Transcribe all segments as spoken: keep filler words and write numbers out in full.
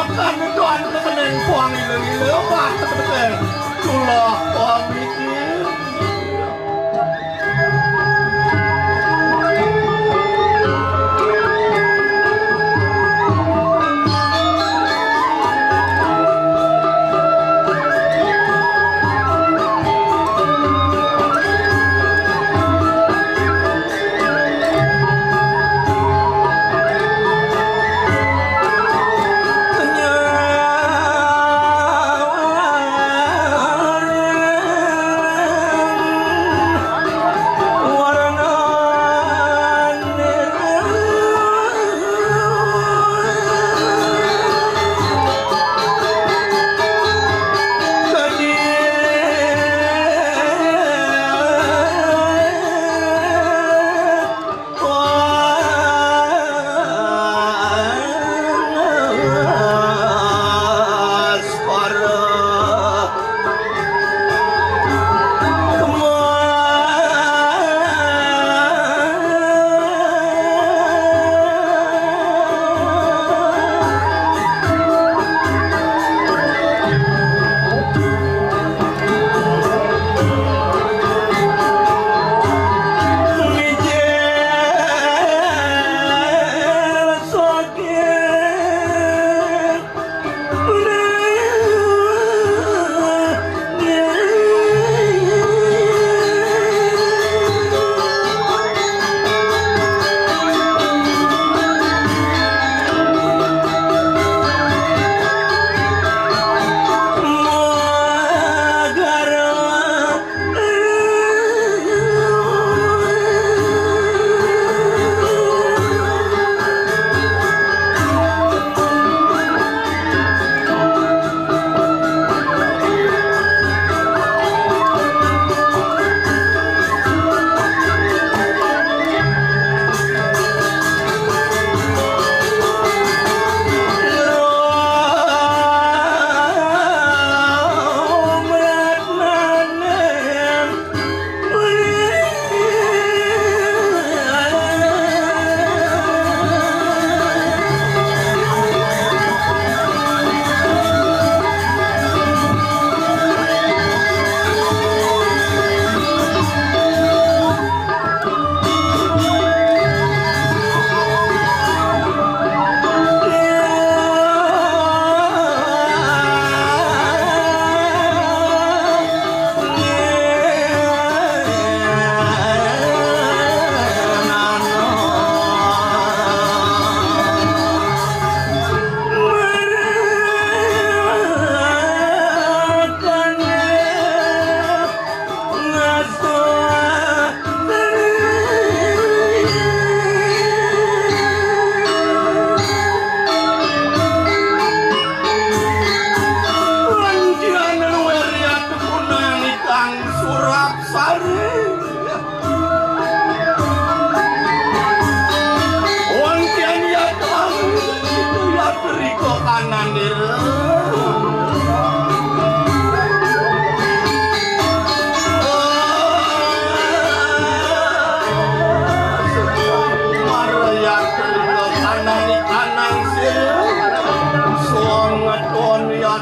Kan doan kekening puang ilu-ilu, bah, kekening. Itulah puang mikir. Wong tian ya Tuhan, itu ya beri kok kanan dia. Mara ya beri kok kanan, kanan sih. Suang ngeton ya.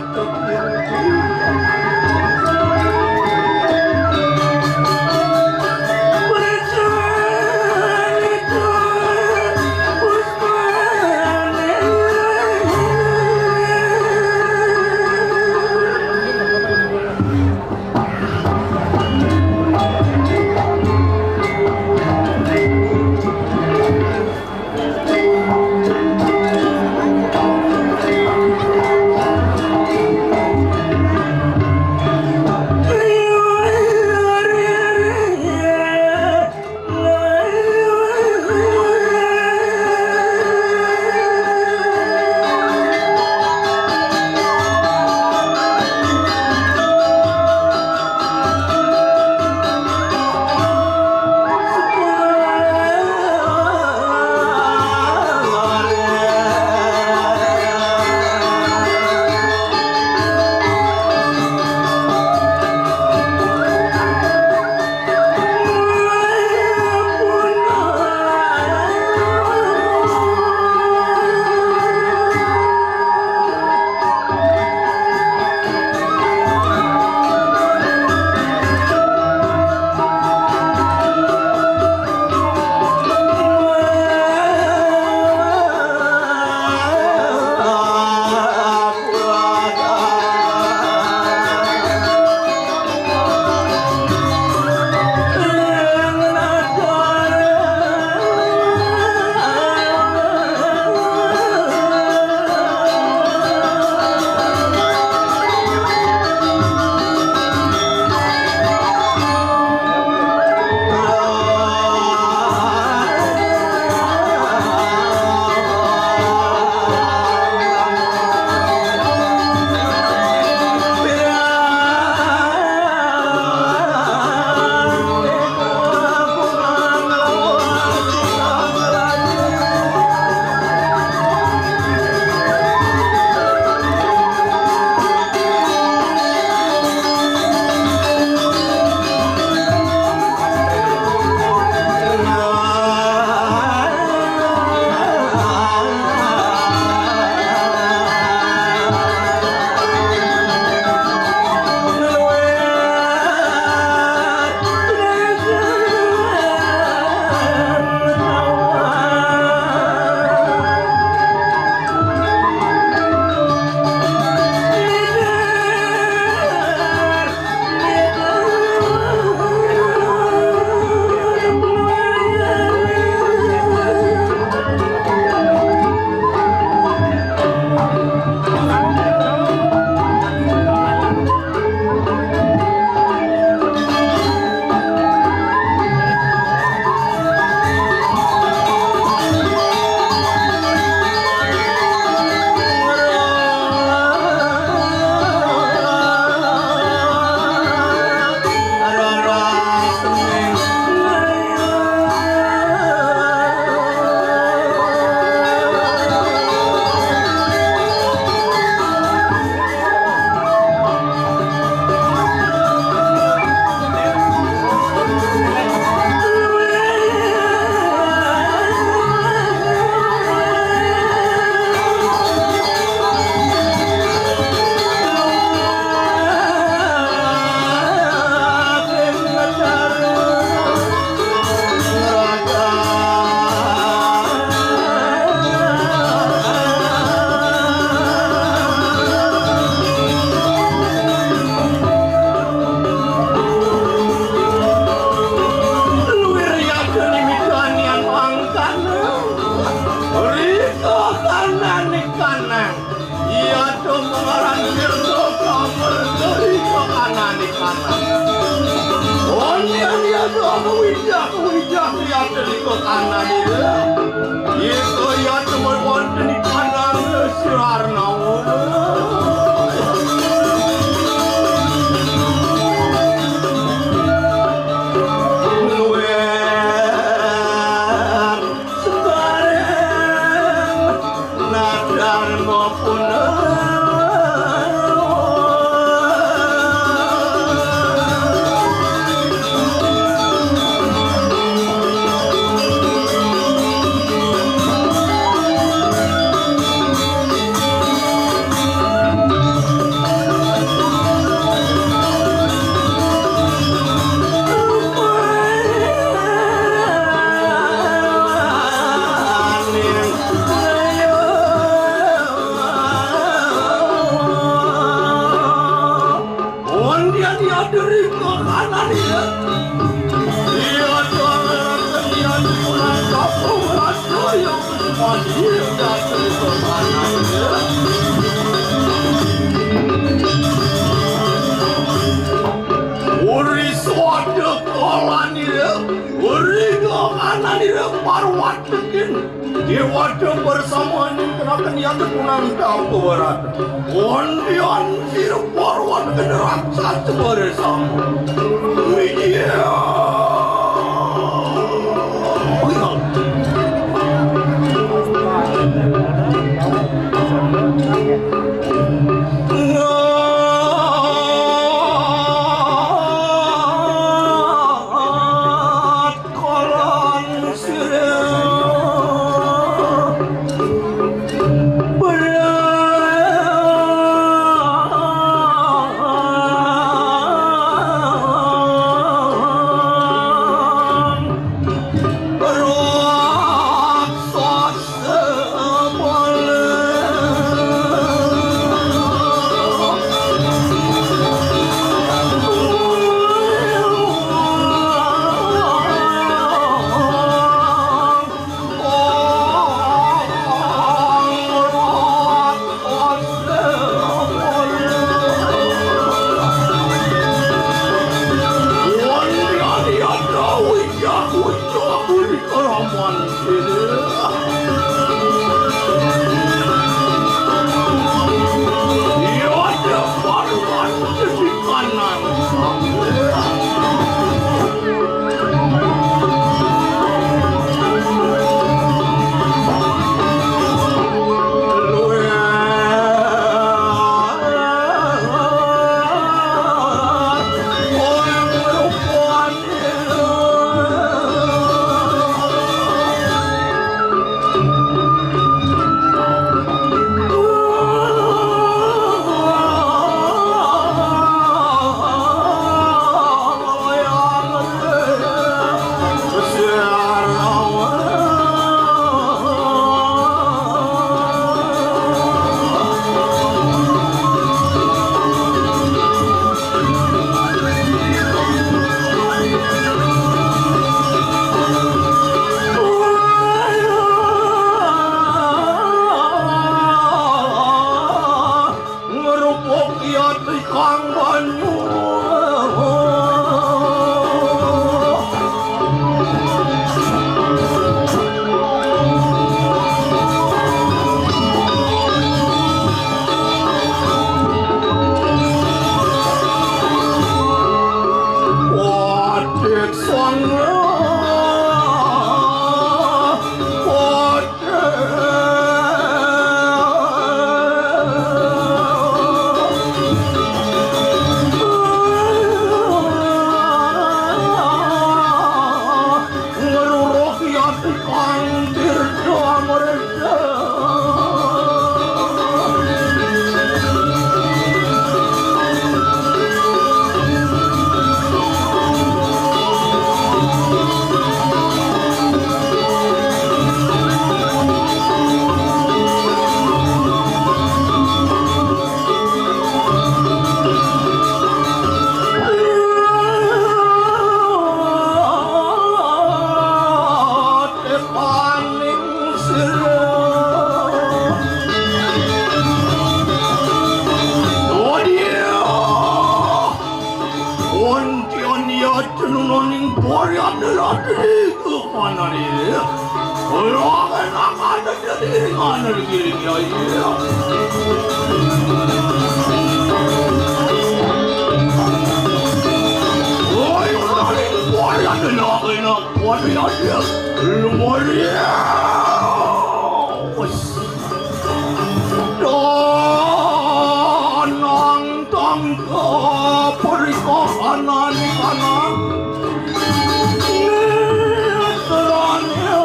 Ngaran Tirta Kamar dari kekanané kanan. Ondian ya doa kewijak, kewijak ya dari kekanané. Itu ya cuma wonten di kanan si Arnawa. Luwih sembarang nadar maupun Ondian ya dari kekanané. Iya, doa ngerti ya, di bulan kapung rasa ya, mati ya, dari kekanané. Uri suada kekanané, uri kekanané, parwat bikin. Déwata bersama ning kenaken yang kepunang dawa berat. Ondian sira parwat raksasa bersama. Iya. Kolon sira berang raksasa. Ngrupuk ya tikang banyu. Wadik sanga. Mana dia? Orang nak ada jadi mana digiring ya, iya. Oi, orang ni buat ada nak, nak buat dia dia. Luar dia. Danang tangka perikahanan kanan. Netranya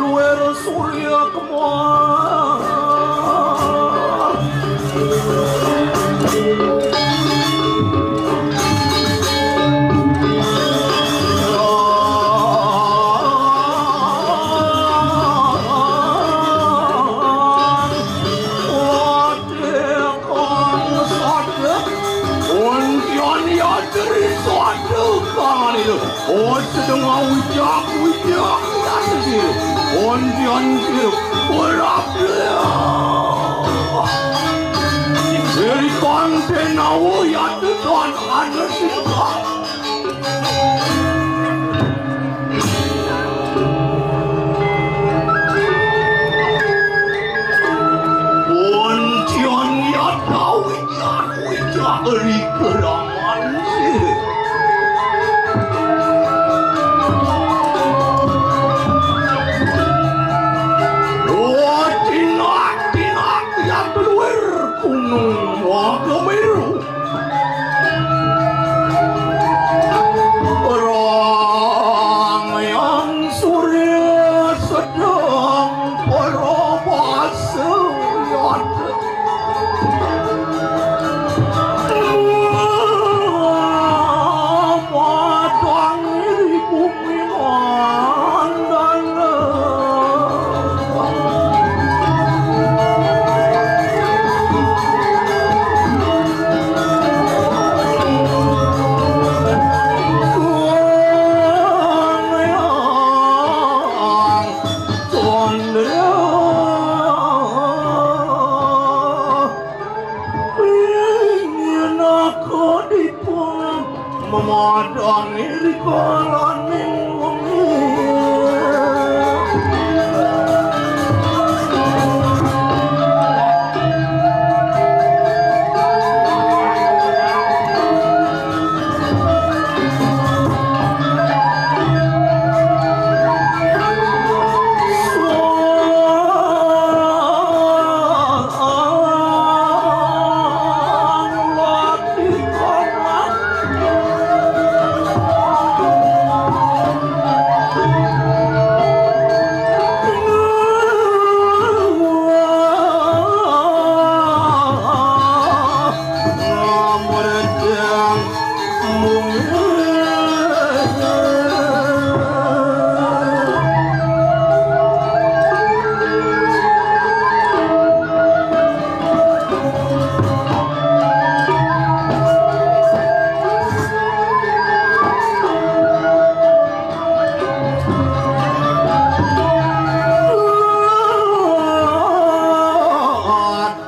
luar surya kemar. Untian ya dari suatu kangan itu. Oh, sedang ujak, ujak, ya sih. Untian sih, berapa? Dari konten aku ya tuh tuan ada sih. Boncian ya tahu ya, ya beri keraman sih. Oh, tinak, tinak, ya keluar gunung Wagameru. Rangaian surya sedang parabasa yata. Matang di bumi mandala. Memadang iri kalaning wengi.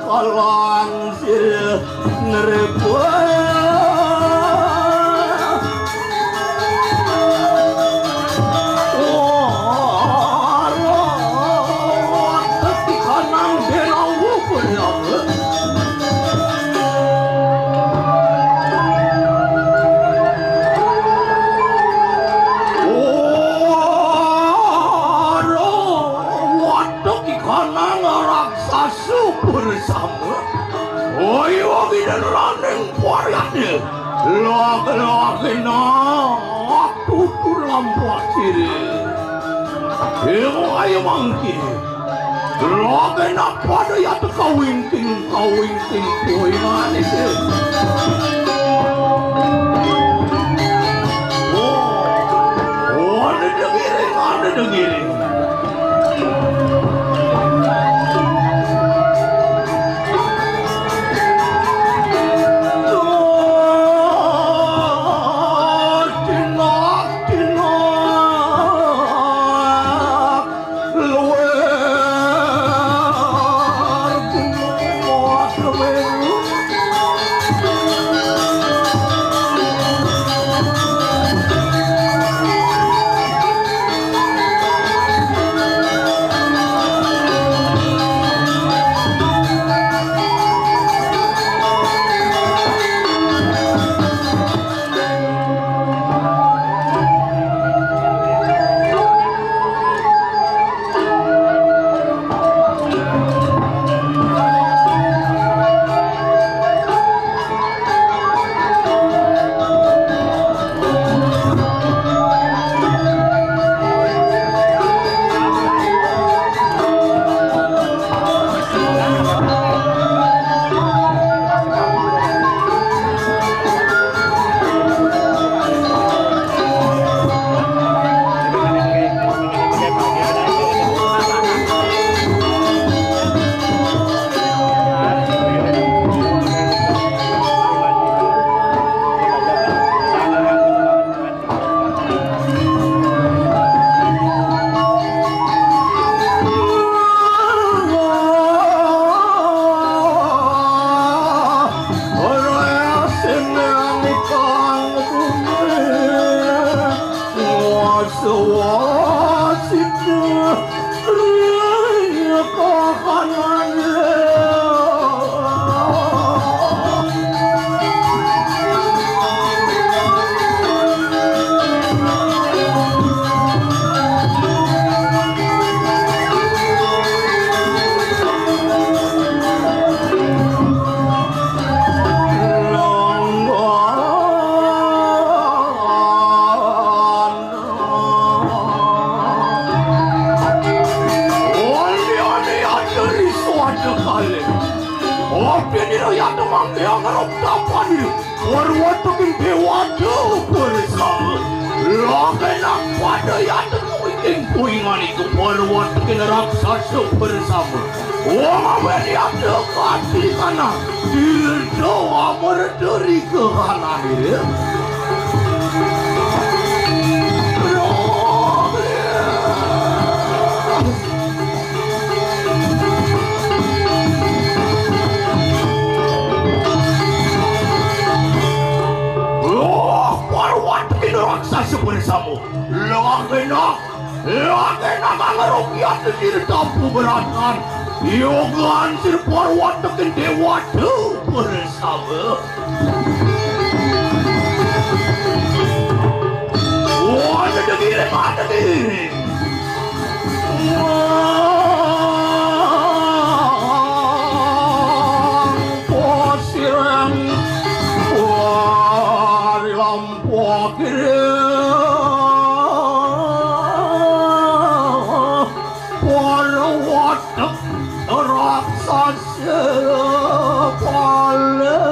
Kalang sir nerpa. Wah, tekanan belau pun ya. Wah, waduh, ikanang raksasa bersama. Ayo, bidan raning kuariannya. Lak-lak kena tutur lampak siri. Ayo, ayo mangki. Lak kena pada ya tekawingking, kawingking kuingan itu. Oh, oh, ada dengiring, ada dengiring. Sawasita ring kahanan. Oli-oli ada ri suada kalih. Opi dira yata mangke angrep tapan dira. Parwataking dewata bersama. Lakenak pada yata kuwiking kuingan itu parwataking raksasa bersama. Wong awet yata kati kana. Dirdo amarta ri kahanane. Loh, parwat raksasa bersama. Loh, kena. Lagi nang ngerupiat sesir tampu beratan. Yogan sir parwataking dewata bersama. Wah, dedegire mati. Wah, posirang. Wah, lampu akhirnya. Para watek raksasa pala.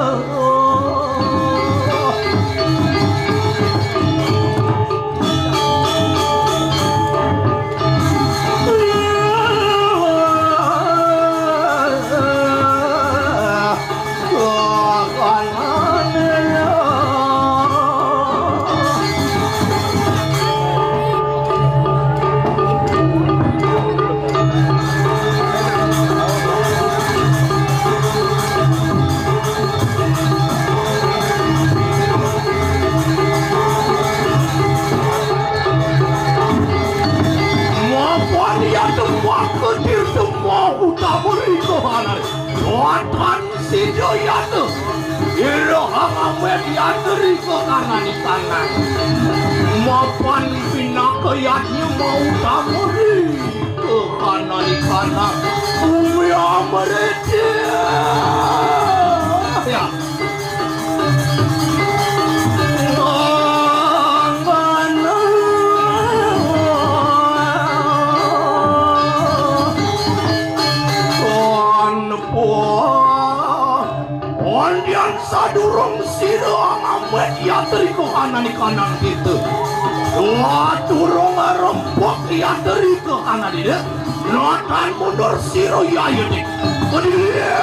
Mapan ya tembak kedir semua utama ri kahanan. Watan sida yata. Ira hang amet yata ri kahanan ikanang. Mapan pinaka yatnya mau tamuri kahanan ikanang. Bumi amriti. Ya. Mangana. Tuan puan. Ondian sadurung sira ngamet yatri kahanan ikanang kita. Dua durung rempok yatri kahanan ini. Natan mundur sira yayuning. Kedia.